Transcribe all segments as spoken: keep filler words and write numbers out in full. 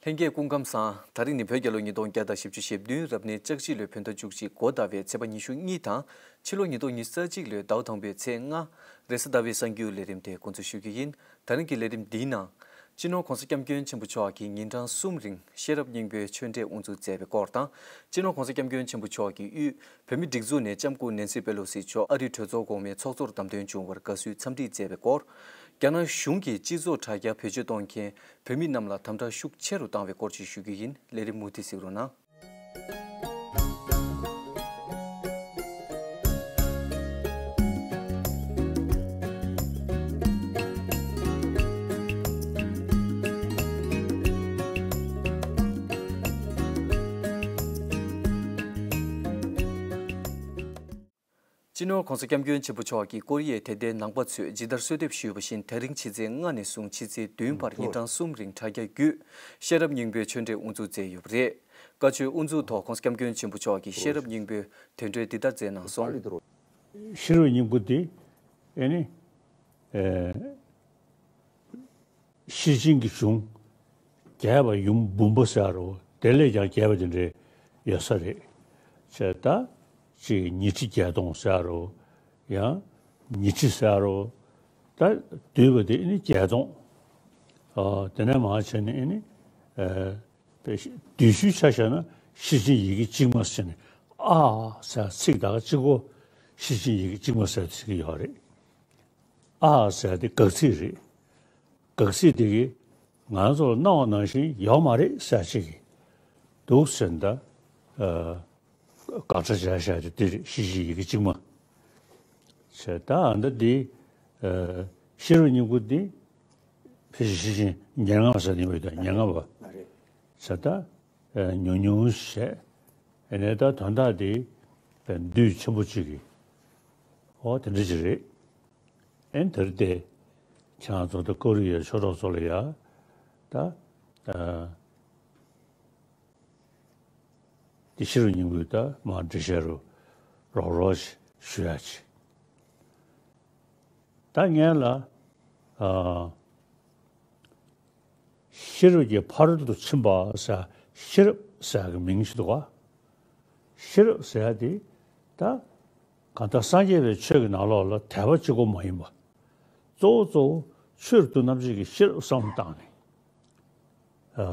ལྷན་རྒྱས་སྐུ་ཁམས་བཟང་། ད་རིང་ནི་བོད་རྒྱལ་ལོ་ཉིས་སྟོང་བརྒྱ་དང་བཞི་བཅུ་ཞེ་བདུན་རབ་གནས་ལྕགས་བྱི་ལོའི་བོད་ཟླ་བཅུ་གཅིག་འགོ་ཟླ་བའི་ཚེས་པ་ཉི་ཤུ་གཉིས་དང་ཕྱི་ལོ་ཉིས་སྟོང་ཉི་ཤུ་རྩ་གཅིག་ལོའི་ཟླ་བ་དང་པོའི་ཚེས་ལྔ་རེས་གཟའ་ཟླ་བའི་གསར་འགྱུར་ལས་རིམ་དེ་འགོ་འཛུགས་ཞུ་རྒྱུ་ཡིན། ད་རིང་གི་ལས་རིམ་འདིའི་ནང་། སྤྱི་ནོར་༸གོང་ས་༸སྐྱབས་མགོན་ཆེན་པོ་མཆོག་གིས་ཉིན་གྲངས་གསུམ་རིང་ཤེས་རབ་སྙིང་པོའི་ཆོས་འབྲེལ་དབུ་འཛུགས་མཛད་པའི་སྐོར་དང་། སྤྱི་ནོར་༸གོང་ས་༸སྐྱབས་མགོན་ཆེན་པོ་མཆོག་གིས་དབུས་བོད་མིའི་སྒྲིག་འཛུགས་ནས་ལྕམ་སྐུ་ནེན་སི་པེ་ལོ་སི་མཆོག་ཨ་རིའི་གྲོས་ཚོགས་གོང་མའི་ཚོགས་གཙོར་བདམས་ཐོན་བྱུང་བར་དགའ་བསུའི་འཚམས་འདྲི་མཛད་པའི་སྐོར། རྒྱ་ནག་གཞུང་གིས་སྤྱི་ཚོགས་དྲ་རྒྱ་བེད་སྤྱོད་གཏོང་མཁན་བོད་མི་རྣམས་ལ་དམ་དྲག་ཤུགས་ཆེ་རུ་བཏང་བའི་སྐོར་བཅས་ཞུ་རྒྱུ་ཡིན། ལས་རིམ་མུ་མཐུད་གཟིགས་རོགས་གནང་། སྤྱི་ནོར་༸གོང་ས་༸སྐྱབས་མགོན་ཆེན་པོ་མཆོག་གིས་ཀོ་རི་ཡའི་དད་ལྡན་ནང་པ་ཚོས་ཇི་ལྟར་གསོལ་འདེབས་ཞུས་པ་བཞིན། དེ་རིང་ཕྱི་ཚེས་ལྔ་ནས་བཟུང་ཕྱི་ཚེས་བདུན་བར་ཉིན་གྲངས་གསུམ་རིང་དྲ་རྒྱ་བརྒྱུད་ཤེས་རབ་སྙིང་པོའི་ཆོས་འབྲེལ་དབུ་འཛུགས་མཛད་ཡོད་པ་རེད། བཀའ་ཆོས་དབུ་འཛུགས་ཐོག་༸གོང་ས་༸སྐྱབས་མགོན་ཆེན་པོ་མཆོག་གིས་ཤེས་རབ་སྙིང་པོའི་དོན་འགྲེལ་འདི་ལྟར་མཛད་གནང་སོང་། ཤེས་རབ་སྙིང་པོ་འདི་ཨེ་ནི་ཨེ། ཤེར་ཕྱིན་གྱི་གཞུང་རྒྱས་པ་ཡུམ་འབུམ་པ་ཟེར་རོ། དེ་ལས་ཀྱང་རྒྱས་པ་དེ་འདྲའི་ཡོད་ས་རེད། བྱས་ད་ཅིག་ཉི་ཁྲི་བརྒྱད་སྟོང་ཟེར་རོ། ཡང་ཉི་ཁྲི་ཟེར་རོ། ད་བསྡུས་པ་དེ་ནི་བརྒྱད་སྟོང་། ཨ་དེ་ནས་མར་བྱས་ནས་ནི་ཨ་བསྡུས་ཤུལ་ཆ་བཞག་ན་ཤེར་ཕྱིན་ཡི་གེ་གཅིག་མ་ཟེར་ནས་ཨ་ཟེར་ཚིག་དང་གཅིག་གོ། ཤེར་ཕྱིན་ཡི་གེ་གཅིག་མ་ཟེར་ཚིག་ཡོད་རེད། ཨ་ཟེར་དེ་དགག་ཚིག་རེད། དགག་ཚིག་དེ་གིས་ང་ཚོ་ལ་སྣང་བ་ནང་བཞིན་ཡོད་མ་རེད་ཟེར་ཅིག་གིས་འདུག་ཟེར་ད། ཨ་དགག་སྒྲ་བྱས་བཞག་དེ་དེ་རེད། ཤེར་ཕྱིན་ཡི་གེ་གཅིག་མ་ཟེར་ད། ཨ་ད་འདི་ཨ་ཤེས་རབ་སྙིང་པོ་འདི་ཕལ་ཆེར་ཤེར་ཕྱིན་ཉེར་ལྔ་པ་ཟེར་ནི་མེད་དོ། ཉེར་ལྔ་པ་ཟེར་ད། ཨ་ཉུང་ཉུང་བྱས། ཨ་ནས་ད་དོན་དག་དེ་བདུད་ཆེན་པོ་གཅིག་གིས་ཨོ་དེ་འདྲ་ཅིག་རེད། ཨེ་དེར་བལྟས། ཁྱེད་རང་ཚོ་ད་ཀོ་རི་ཡའི་ཆོས་གྲོགས་ཚོ་ལ་ཡ་ད་ཨ་དེ་ཤེས་རབ་སྙིང་པོའི་ད་མར་འགྲེལ་བཤད་རུ་རོགས་རོགས་ཞུ་ཡ་ཅིག་ད་ངས་ལ་ཨ་ཤེས་རབ་ཀྱི་ཕ་རོལ་ཏུ་ཕྱིན་པ་ཟེར། ཤེས་རབ་ཟེར་གི་མིང་ཞིག་འདུག་ག་ཤེས་རབ་ཟེར་དེ་ད་གང་ལྟར་སངས་རྒྱས་པའི་ཆོས་ཀྱི་ནང་ལོགས་ལ་དད་པ་གཅིག་པོ་མ་ཡིན་པ། གཙོ་བོ་གཙོ་བོ་ཆོས་རབ་ཏུ་རྣམ་འབྱེད་ཀྱི་ཤེས་རབ་བསམ་བློ་བཏང་ནས། ཨ་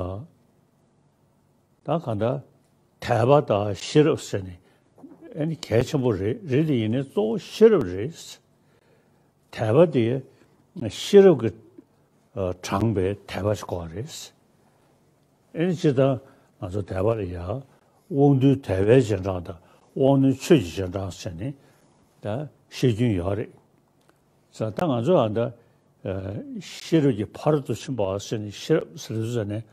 ད་གང་ལྟར་དད་པ་དང་ཤེས་རབ་ཟེར་ནས་ཨ་ནི་གལ་ཆེན་པོ་རེད། རེད་དེ་ཡིན་ནའི་གཙོ་བོ་ཤེས་རབ་རེད། དད་པ་དེ་ཤེས་རབ་ཀྱིས་ཨ་དྲངས་པའི་དད་པ་ཞིག་དགོས་རེད། ཨེ་ནི་སྤྱིར་བཏང་ང་ཚོ་དད་པ་ལ་ཡ་དབང་རྟུལ་དད་པའི་རྗེས་འབྲང་དང་དབང་རྣོན་ཆོས་ཀྱི་རྗེས་འབྲང་ཟེར་ནས་ད་བཤད་རྒྱུན་ཡོད་རེད། ས་ད་ང་ཚོ་ཨ་ད་ཤེས་རབ་ཀྱི་ཕ་རོལ་ཏུ་ཕྱིན་པ་ཟེར་ནས་ཤེས་རབ་ཟེར་དུས་ཟེར་ནས་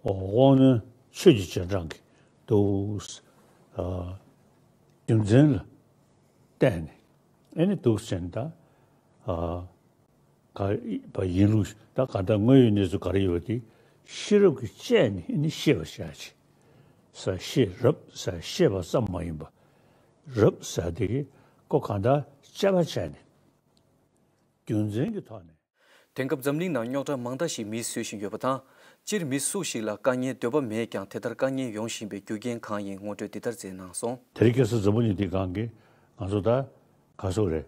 དབང་རྣོན་ཆོས་ཀྱི་རྗེས་འབྲང་གི་འདུག་རྒྱུ་མཚན་ལ་བརྟེན་ནས་ཨེ་ནི་འདུག་ཟེར་ནས་ད། ག་བ་ཡིན་ལུགས་ད་ག་ད་དངོས་ཡོད་གནས་ཚུལ་ག་རེ་ཡོད་པ་དེ་ཤེས་རབ་ཀྱིས་དཔྱད་ནས་ནི་ཤེས་པར་བྱ་ཞེས། ས་ཤེས་རབ་ས་ཤེས་པ་ཙམ་མ་ཡིན་པ། རབ་ས་དེ་གི་ཀོ་ག་ད་དཔྱད་པ་བྱས་ནས་རྒྱུ་མཚན་གྱི་ཐོག་ནས། དེང་སྐབས་འཛམ་གླིང་ནང་རྙོག་དྲ་མང་དག་ཞིག་མིས་བཟོ་བཞིན་ཡོད་པ་དང་། སྤྱིར་མི་སུ་ཞིག་ལ་དཀའ་ངལ་འདོད་པ་མེད་ཀྱང་དེ་ལྟར་དཀའ་ངལ་ཡོང་བཞིན་པའི་རྒྱུ་རྐྱེན་གང་ཡིན་ངོ་སྤྲོད་འདི་ལྟར་མཛད་གནང་སོང་། དེ་རིང་ཁ་སང་འཛམ་བུ་གླིང་འདིའི་སྒང་གི་ང་ཚོ་ད་ག་སོག་རེད།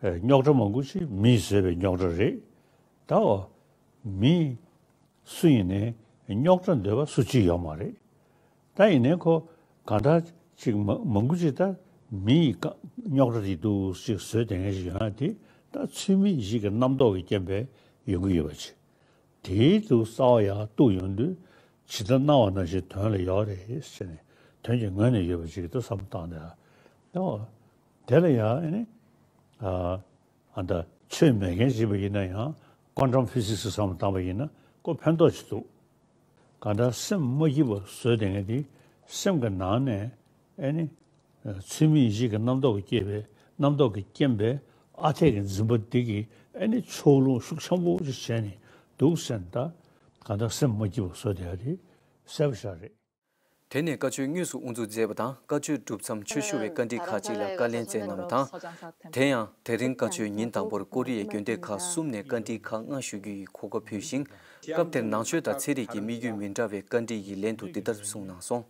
རྙོག་དྲ་མང་པོ་ཞིག་མིས་བཟོས་པའི་རྙོག་དྲ་རེད། ད་འོ། མི་སུ་ཡིན་ནའི་རྙོག་དྲ་འདོད་པ་སུ་གཅིག་ཡོད་མ་རེད། ད་ཡིན་ནའི་ཁོ་གང་ལྟར་ཅིག་མ་མང་པོ་ཅིག་ད་མི་ཡི་རྙོག་དྲ་དེ་འདུག་ཅིག་བཟོས་བསྡད་མཁན་ཞིག་ཡོད་ན་དེ་ད་ཚུལ་མིན་ཞིག་གི་རྣམ་རྟོག་གི་རྐྱེན་པས་ཡོང་གི་ཡོད་པ་ཅིག་དེའི་དུ་རྩ་བ་ཡར་གཏུག་ཡོང་དུས་ཇི་ལྟར་སྣང་བ་ནང་བཞིན་དོན་ལ་ཡོད་རེད་ཟེར་ནས་དོན་གྱི་ངོས་ནས་ཡོད་པ་ཅིག་ཏུ་བསམ་བློ་བཏང་ནས་ཨ། དེ་ལ་ཡང་ཨ་ནི་ཨ་ཨ་ད་ཆོས་མེད་མཁན་ཞིག་པ་ཡིན་ན་ཡང་ཀོན་ཊམ་ཕི་སིག་སི་བསམ་བློ་བཏང་པ་ཡིན་ན་ཁོ་ཕན་ཐོགས་ཅིག་འདུག་གང་ལྟར་སེམས་མ་སྐྱིད་པ་བཟོས་བསྡད་མཁན་དེ་སེམས་ཀྱི་ནང་ནས་ཨ་ནི། ཚུལ་མིན་ཡིད་བྱེད་ཀྱི་རྣམ་རྟོག་གིས་བསྐྱེད་པའི་རྣམ་རྟོག་གི་རྐྱེན་པས་ཨ་འཐས་ཀྱི་འཛིན་པ་འདི་གིས་ཨ་ནི་ཕྱོགས་ལྷུང་ཤུགས་ཆེན་པོ་ཞིག་བྱས་ནས་འདུག་ཟེར་ན་ད་གང་ལྟར་སེམས་མ་སྐྱིད་པ་བཟོ་བསྡད་ཡ་དེ་གསལ་པོ་ཞིག་རེད། དེ་ནས་བཀའ་ཆོས་དངོས་སུ་དབུ་འཛུགས་མཛད་པ་དང་བཀའ་ཆོས་སྒྲུབ་མཚམས་ཆོས་ཞུ་བའི་བཀའ་འདྲི་ཁག་ཅིག་ལ་བཀའ་ལན་སྩལ་གནང་བ་དང་། དེ་ཡང་དེ་རིང་བཀའ་ཆོས་ཉིན་དང་པོར་ཀོ་རི་ཡའི་དགོན་སྡེ་ཁག་གསུམ་ནས་བཀའ་འདྲི་ཁག་ལྔ་ཞུ་རྒྱུ་ཡི་གོ་སྐབས་ཕུལ་ཞིང་ སྐབས་དེར་ནང་ཆོས་དང་ཚན་རིག་གི་དམིགས་ཡུལ་མི་འདྲ་བའི་བཀའ་འདྲི་ཡི་ལན་དུ་འདི་ལྟར་གསུངས་གནང་སོང་།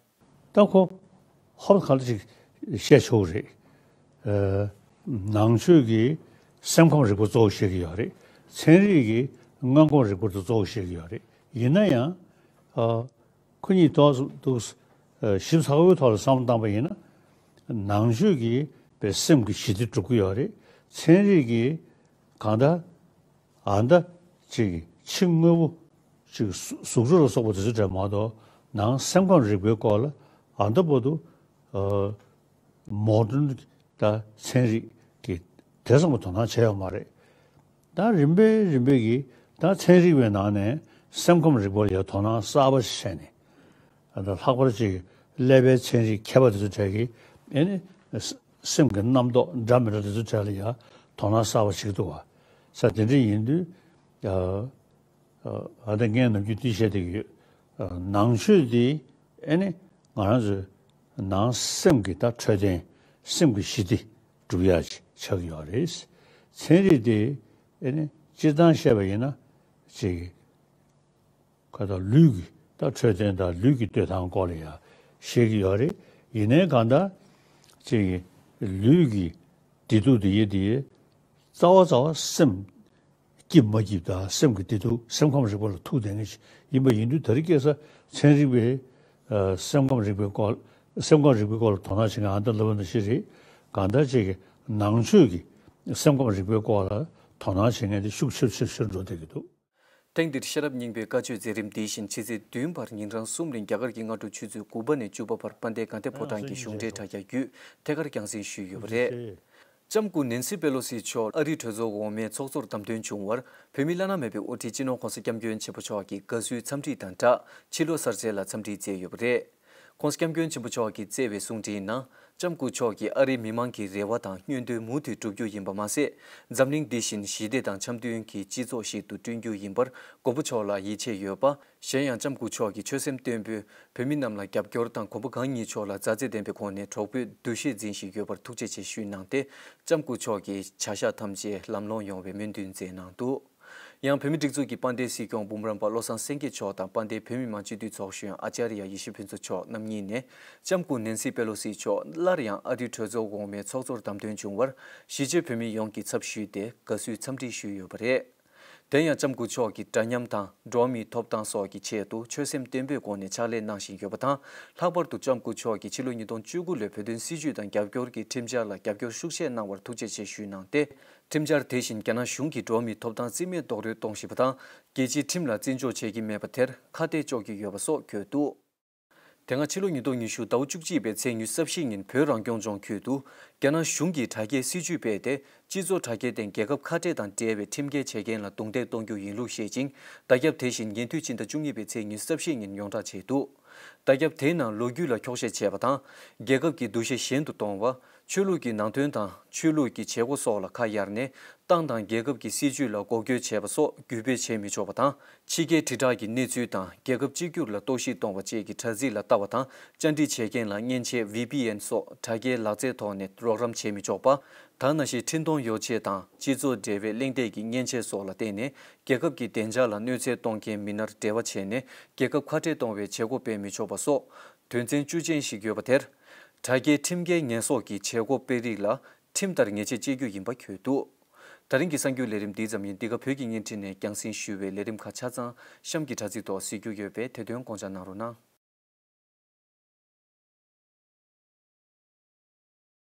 ད་ཁོ་ཧོབ་ག་ལ་ཅིག་བཤད་ཆོག་རེད། ཨ། ནང་ཆོས་ཀྱིས་སེམས་ཁམས་རིག་པ་གཙོ་བོ་བཤད་ཀྱི་ཡོད་རེད། ཚན་རིག་གིས་མངོན་ཁམས་རིག་པ་དེ་གཙོ་བོ་བཤད་ཀྱི་ཡོད་རེད། ཡིན་ན་ཡང་། ཨ། ཁོ་གཉིས་ཐོག་ཏུ་ཞིབ་ཚགས་པོའི་ཐོག་ལ་བསམ་བློ་བཏང་པ་ཡིན་ན། ནང་ཆོས་ཀྱིས་པའི་སེམས་ཀྱི་ཞི་བདེ་སྒྲུབ་ཀྱི་ཡོད་རེད། ཚན་རིག་གིས་གང་ལྟར། ཨ་མདའ་ཅིག་ཕྱི་དངོས་པོ་ཅིག་གཟུགས་གཟུགས་སྒྲ་ལ་སོགས་པ་དེ་ཚོ་འདྲ་མ་གཏོགས། ནང་སེམས་ཁམས་རིག་པའི་སྐོར་ལ་ཨ་མདའ་བར་དུ། ཨ། མོ་ཌན་དང་ཚན་རིག་གི་དེ་ཙམ་གྱི་དོ་སྣང་བྱས་ཡོད་མ་རེད། ད་རིམ་པས་རིམ་པས་ཀྱིས་ད་ཚན་རིག་པའི་ནང་ནས་སེམས་ཁམས་རིག་པ་ལ་ཡང་དོ་སྣང་གསར་པ་ཞིག་བྱས་ནས། ཨ། ད་ལྷག་པར་ཅིག་ཀླད་པའི་ཚན་རིག་མཁས་པ་དེ་ཚོ་གྲས་ཀྱིས་ཨེ་ནི་སེམས་ཀྱི་རྣམ་རྟོག་འདྲ་མི་འདྲ་དེ་ཚོ་གྲས་ལ་ཡང་དོ་སྣང་གསར་པ་བྱེད་ཀྱི་འདུག་བ། ས་དེ་འདྲ་ཡིན་དུས། ཨ། ཨ། ད་ངས་ནམ་རྒྱུན་འདི་བཤད་བསྡད་ཀྱི་ཡོད། ཨ། ནང་ཆོས་འདི་ཨེ་ནི་ང་རང་ཚོའི་ནང་སེམས་ཀྱི་ད་འཕྲོད་བསྟེན། སེམས་ཀྱི་ཞི་བདེ་སྒྲུབ་ཡག་ཅིག་ཆགས་ཀྱི་ཡོད་རེད། ཚན་རིག་འདི་ཨེ་ནི་སྤྱིར་བཏང་བཤད་པ་ཡིན་ན་ཅིག་ཁ་ད་ལུས་ཀྱི་ད་འཕྲོད་བསྟེན་དང་ལུས་ཀྱི་སྡོད་སྟངས་སྐོར་ལ་ཡང་བཤད་ཀྱི་ཡོད་རེད། ཡིན་ནའི་གང་ལྟར་ཅིག་ལུས་ཀྱི་བདེ་སྡུག་དེ་ཡི་དེ་རྩ་བ་རྩ་བ་སེམས་སྐྱིད་མ་སྐྱིད་དང་སེམས་ཀྱི་བདེ་སྡུག་སེམས་ཁམས་རིག་པ་ལ་ཐུག་བསྡད་མཁན་ཞིག་ཡིན་པ་ཡིན་དུས། དེ་རིང་ཁ་སང་ཚན་རིག་པས། ཨ། སེམས་ཁམས་རིག་པའི་སྐོར། སེམས་ཁམས་རིག་པའི་སྐོར་ལ་དོ་སྣང་བྱེད་མཁན་ཨ་མདའ་ལབ་པ་ནང་བཞིན་རེད། གང་ལྟར་ཅིག་གི་ནང་ཆོས་ཀྱི་སེམས་ཁམས་རིག་པའི་སྐོར་ལ་དོ་སྣང་བྱེད་མཁན་དེ་ཤུགས་ཆེར་ཆེར་ཆེར་འགྲོ་བསྡད་ཀྱི་འདུག། ཐེངས་འདིར་ཤེས་རབ་སྙིང་པོའི་བཀའ་ཆོས་མཛད་རིམ་འདི་བཞིན་ཕྱི་ཚེས་བདུན་བར་ཉིན་གྲངས་གསུམ་རིང་རྒྱ་གར་གྱི་སྔ་དྲོ་ཆུ་ཚོད་དགུ་པ་ནས་བཅུ་པ་བར་དཔལ་ལྡན་དགའ་ལྡན་ཕོ་བྲང་གི་གཞུང་འབྲེལ་དྲ་རྒྱ་བརྒྱུད་ཐད་ཀར་རྒྱང་སྲིང་ཞུས་ཡོད་པ་རེད། ལྕམ་སྐུ་ནེན་སི་པེ་ལོ་སི་མཆོག་ཨ་རིའི་གྲོས་ཚོགས་འོག་མའི་ཚོགས་གཙོར་བདམས་ཐོན་བྱུང་བར། བོད་མི་བླ་ན་མེད་པའི་དབུ་ཁྲིད་སྤྱི་ནོར་༸གོང་ས་༸སྐྱབས་མགོན་ཆེན་པོ་མཆོག་གིས་དགའ་བསུའི་འཚམས་འདྲི་དང་སྦྲགས་ཕྱི་ལོ་གསར་ཚེས་ལ་འཚམས་འདྲི་བསྩལ་ཡོད་པ་རེད། ༸གོང་ས་༸སྐྱབས་མགོན་ཆེན་པོ་མཆོག་གིས་བསྩལ་བའི་གསུང་འཕྲིན་ནང་། ལྕམ་སྐུ་མཆོག་གིས་ཨ་རིའི་མི་མང་གི་རེ་བ་དང་སྨོན་འདུན་མུ་མཐུད་བསྒྲུབ་རྒྱུ་ཡིན་པ་མ་ཟད། འཛམ་གླིང་འདི་བཞིན་ཞི་བདེ་དང་འཆམ་མཐུན་གྱི་སྤྱི་ཚོགས་ཤིག་ཏུ་བསྐྲུན་རྒྱུ་ཡིན་པར་མགོན་པོ་མཆོག་ལ་ཡིད་ཆེས་ཡོད་པ། གཞན་ཡང་། ལྕམ་སྐུ་མཆོག་གིས་ཆོད་སེམས་བརྟན་པོས་བོད་མི་རྣམས་ལ་རྒྱབ་སྐྱོར་དང་གོམ་པ་གང་ཡིན་ཕྱོགས་ལ་མཛའ་བརྩེ་ལྡན་པའི་སྒོ་ནས་གྲོགས་པོའི་འདུ་ཤེས་འཛིན་བཞིན་ཡོད་པར་ཐུགས་རྗེ་ཆེ་ཞུས་གནང་སྟེ། ལྕམ་སྐུ་མཆོག་གི་བྱ་གཞག་ཐམས་ཅད་ལམ་ལྷོང་ཡོང་བའི་སྨོན་འདུན་མཛད་གནང་འདུག། ཡང་། བོད་མིའི་སྒྲིག་འཛུགས་ཀྱི་དཔལ་ལྡན་སྲིད་སྐྱོང་འབུམ་རམས་པ་བློ་བཟང་སེང་གེ་མཆོག་དང་། དཔལ་ལྡན་བོད་མི་མང་སྤྱི་འཐུས་ཚོགས་གཞོན་ཨ་ཙརྱ་ཡེ་ཤེས་ཕུན་ཚོགས་མཆོག་རྣམ་གཉིས་ནས། ལྕམ་སྐུ་ནེན་སི་པེ་ལོ་སི་མཆོག་སླར་ཡང་ཨ་རིའི་གྲོས་ཚོགས་འོག་མའི་ཚོགས་གཙོར་བདམས་ཐོན་བྱུང་བར། གཞིས་བྱེས་བོད་མི་ཡོངས་ཀྱི་ཚབ་ཞུས་ཏེ། དགའ་བསུའི་འཚམས་འདྲི་ཞུས་ཡོད་པ་རེད། དེ་ཡང་། ལྕམ་སྐུ་མཆོག་གིས་འདྲ་མཉམ་དང་། འགྲོ་བ་མིའི་ཐོབ་ཐང་སོགས་ཀྱི་ཆེད་དུ་ཆོད་སེམས་བརྟན་པོའི་སྒོ་ནས་ཕྱག་ལས་གནང་བཞིན་ཡོད་པ་དང་། ལྷག་པར་དུ་ལྕམ་སྐུ་མཆོག་གིས་ཕྱི་ལོ་ཉིས་སྟོང་བཅུ་དགུ་ལོའི་བོད་དོན་སྲིད་བྱུས་དང་རྒྱབ་སྐྱོར་གྱི་ཁྲིམས་འཆར་ལ་རྒྱབ་སྐྱོར་ཤུགས་ཆེ་གནང་བར་ཐུགས་རྗེ་ཆེ་ཞུས་གནང་སྟེ། ཁྲིམས་འཆར་དེ་བཞིན་རྒྱ་ནག་གཞུང་གིས་འགྲོ་བ་མིའི་ཐོབ་ཐང་རྩིས་མེད་རྡོག་རོལ་གཏོང་བཞིན་པ་དང་། རྒྱལ་སྤྱིའི་ཁྲིམས་ལ་བརྩི་འཇོག་བྱེད་ཀྱི་མེད་པ་དེར་ཁ་གཏད་གཅོག་གི་ཡོད་པ་སོགས་བཀོད་འདུག། དེ་སྔ་ཕྱི་ལོ་ཉིས་སྟོང་ཉི་ཤུ་ཟླ་བ་བཅུ་གཅིག་པའི་ཚེས་ཉི་ཤུ་རྩ་བཞི་ཉིན་བོད་རང་སྐྱོང་ལྗོངས་ཁུལ་དུ་རྒྱ་ནག་གཞུང་གིས་དྲ་རྒྱའི་སྲིད་བྱུས་སྤེལ་ཏེ། སྤྱི་ཚོགས་དྲ་རྒྱའི་སྟེང་རྒྱལ་ཁབ་ཁ་བྲལ་དང་འབྲེལ་བའི་ཁྲིམས་འགལ་བྱེད་མཁན་ལ་རྡུང་རྡེག་གཏོང་རྒྱུ་ཡིན་ལུགས་བཤད་ཅིང་། དར་ཁྱབ་དེ་བཞིན་ཉེན་བསྟུད་ཕྱི་ཟླ་བཅུ་གཉིས་པའི་ཚེས་ཉི་ཤུ་རྩ་བཞི་ཉིན་ཡོངས་བསྒྲགས་བྱས་འདུག། དར་ཁྱབ་དེའི་ནང་ལོ་རྒྱུས་ལ་འཁྱོག་བཤད་བྱས་པ་དང་། རྒྱལ་ཁབ་ཀྱི་འདུ་ཤེས་ཞན་དུ་གཏོང་བ། ཆོས་ལུགས་ཀྱི་ནང་དོན་དང་ཆོས་ལུགས་ཀྱི་བྱེད་སྒོ་སོགས་ལ་ཁ་གཡར་ནས། ཏང་དང་རྒྱལ་ཁབ་ཀྱི་སྲིད་བྱུས་ལ་འགོག་རྒོལ་བྱས་པ་སོགས་བརྒྱུད་སྤེལ་བྱེད་མི་ཆོག་པ་དང་། ཕྱི་རྒྱལ་དྲིལ་བསྒྲགས་ཀྱི་གནས་ཚུལ་དང་། རྒྱལ་ཁབ་གཅིག་གྱུར་ལ་གཏོར་བཤིག་གཏོང་བ་བཅས་ཀྱི་དྲ་ཚིགས་ལ་ལྟ་བ་དང་། བཅར་འདྲི་བྱེད་མཁན་ལ་མཉེན་ཆས་ཝི་པི་ཨེན་སོགས་དྲ་རྒྱའི་ལག་རྩལ་ཐོག་ནས་རོགས་རམ་བྱེད་མི་ཆོག་པ། དེ་ནང་བཞིན་འཕྲིན་གཏོང་ཡོ་བྱད་དང་སྤྱི་ཚོགས་འབྲེལ་བའི་གླེང་སྟེགས་ཀྱི་མཉེན་ཆས་སོགས་ལ་བརྟེན་ནས། རྒྱལ་ཁབ་ཀྱི་བདེ་འཇགས་ལ་གནོད་འཚེ་གཏོང་མཁན་མི་སྣར་འབྲེལ་བ་བྱས་ནས། རྒྱལ་ཁབ་ཁ་བྲལ་གཏོང་བའི་བྱེད་སྒོ་སྤེལ་མི་ཆོག་པ་སོགས། དོན་ཚན་བཅུ་ཅན་ཞིག་ཡོད་པ་དེར། དྲ་རྒྱའི་ཁྲིམས་འགལ་ཉེས་གསོག་གི་བྱེད་སྒོ་སྤེལ་རིགས་ལ། ཁྲིམས་ལྟར་ཉེས་ཆད་གཅོད་རྒྱུ་ཡིན་པ་འཁོད་འདུག། ད་རིང་གི་གསར་འགྱུར་ལས་རིམ་འདི་ཙམ་ཡིན། འདི་ག་བོད་ཀྱི་བརྙན་འཕྲིན་ནས་རྒྱང་སྲིང་ཞུ་བའི་ལས་རིམ་ཁག་ཆ་ཚང་གཤམ་གྱི་དྲ་ཚིགས་ཐོག་གཟིགས་རྒྱུ་ཡོད་པས། དེ་དོན་དགོངས་འཇགས་གནང་རོགས་གནང་།